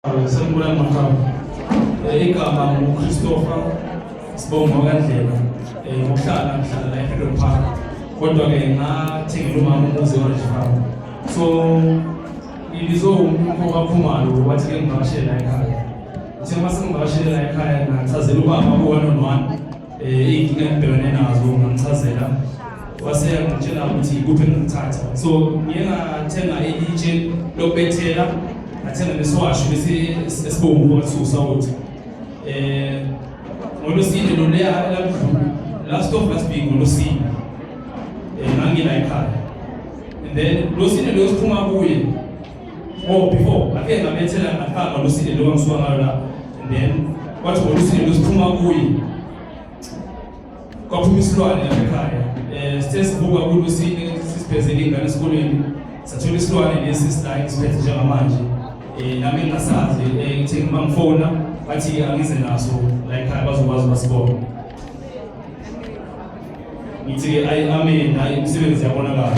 Sanibonani maqhawe. Igama nguChristopher Sibongo kaNdlela. Ngokuhlala ngihlala la eFreedom Park. Kodwa ke ngathengela umama umuzi e-Orange Farm. So ngibizwe umuntu kaKhumalo wathi ke ngivakashele la ekhaya. Ngithe uma sengivakashele la ekhaya ngachazela ubaba ku-one on one iy'nkinga engibhekene nazo ngamchazela wase ngitshela ukuthi ikuphi engingakuthatha. So ngiye ngathenga ilitshe lokubethela, ngathenga nesiwasho lesi esibomvu ngathi usawoti. Ngolwesine loluya elamdlula, last of last week ngolwesine, ngangila ekhaya and then losine lo siphuma kuye. Oh, before ngafike ngabethela, ngafaka ngolwesine lo ngisuka ngalo la and then kwathi ngolwesine lo siphuma kuye kwaphuma isilwane lapha ekhaya. Sithe sivuka kulwesine sisiphezele ingane esikolweni, sathola isilwane lesi sila esiphethe njengamanje. Nami ngingasazi. Ngithe ngimangifona bathi angize naso la ekhaya bazokwazi basibona. Ngithi-ke ayi, amen, hayi, imisebenzi yabonakala.